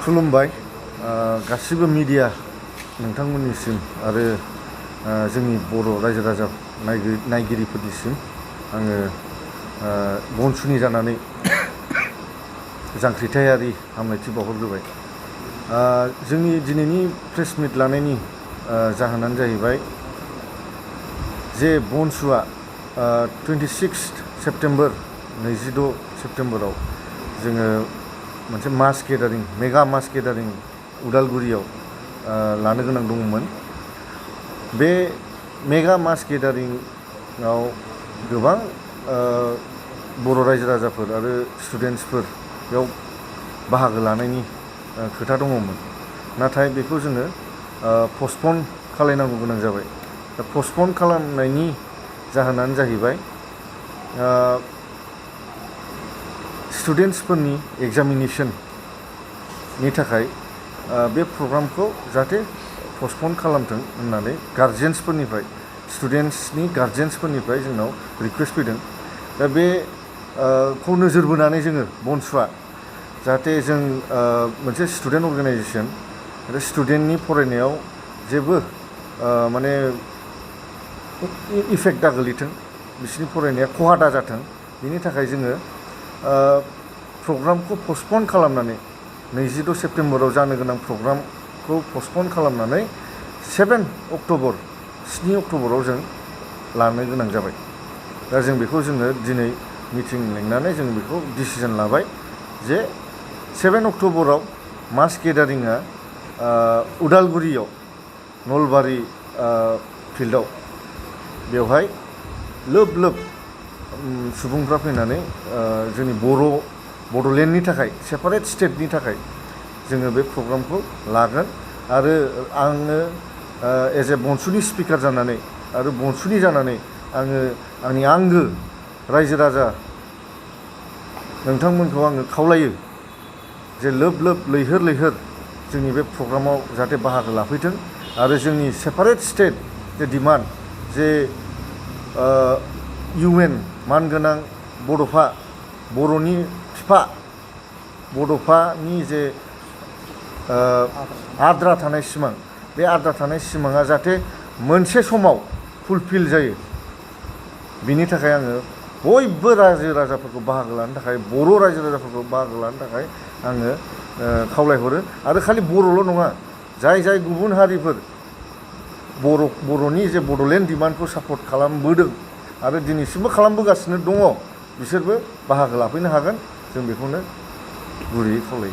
खुलुमबाय गासिबो मिडिया नोंथांमोननिसिम आरो जोंनि बर' रायजो राजा नायगिरिफोरनिसिम आङो बनसुनि जानानै जांख्रिथायारि हामलायथि बावहरग्रोबाय। जोंनि दिनैनि प्रेस मिट लानायनि जाहोनानो जाहैबाय जे बनसुआ 26 सेप्टेम्बर 26 सेप्टेम्बराव जोङो मोनसे मास गेदारिं मेगा मास गेदारिं उदालगुरियाव लानो गोनां दंमोन। बे मेगा मास गेदारिंआव गोबां बर' रायजो राजाफोर आरो स्टुडेन्टसफोर बेयाव बाहागो लानायनि खोथा दङमोन, नाथाय बेखौ जोङो पस्टपन खालामनांगौ गोनां जाबाय। दा पस्टपन खालामनायनि जाहोनानो जाहैबाय स्टुडेन्टसफोरनि एग्जामिनेशननि थाखाय बे प्रग्रामखौ जाहाथे पस्टपन खालामथों होननानै गार्जेन्सफोरनिफ्राय स्टुडेन्टसनि गार्जेन्सफोरनिफ्राय जोंनाव रिकुवेस्ट फैदों। दा बेखौ नोजोर बोनानै जोङो बनसुआ जाहाथे जों मोनसे स्टुडेन्ट अर्गानाइजेसन आरो स्टुडेन्टनि फरायनायाव जेबो माने इफेक्ट दा गोलैथों, बिसोरनि फरायनाया खहा दा जाथों, बिनि थाखाय जोङो प्रग्रामखौ पस्टपन खालामनानै 26 सेप्टेम्बराव जानो गोनां प्रग्रामखौ पस्टपन खालामनानै 7 अक्ट'बराव जों लानो गोनां जाबाय। दा जों बेखौ जोङो दिनै मिटिं लिंनानै जों बेखौ डिसिजन लाबाय जे 7 अक्ट'बराव मास गेदारिंआ उदालगुरियाव नलबारि फिल्डआव बेवहाय लोब लोब सुबुंफ्रा फैनानै जोंनि बड'लेण्डनि थाखाय सेपारेट स्टेटनि थाखाय जोङो बे प्रग्रामखौ लागोन। आरो आङो एज ए बनसुनि स्पिकार जानानै आरो बनसुनि जानानै आङो आंनि आंगो रायजो राजा नोंथांमोनखौ आङो खावलायो जे लोब लोब लैहोर लैहोर जोंनि बे प्रग्रामाव जाहाथे बाहागो लाफैथों आरो जोंनि सेपारेट स्टेट जे डिमान्ड जे UN मानगोनां बड'फा बर'नि बिफा बड'फानि जे आद्रा थानाय सिमां, बे आद्रा थानाय सिमाङा जाहाथे मोनसे समाव फुलफिल जायो, बिनि थाखाय आङो बयबो रायजो राजाफोरखौ बाहागो लानो थाखाय बर' रायजो राजाफोरखौ बाहागो लानो थाखाय आङो खावलायहरो। आरो खालि बर'ल' नङा, जाय जाय गुबुन हारिफोर बर'नि जे बड'लेण्ड डिमान्डखौ सापर्ट खालामबोदों आरो दिनैसिमबो खालामबोगासिनो दङ, बिसोरबो बाहागो लाफैनो हागोन। जों बेखौनो गुरैयै खावलायो।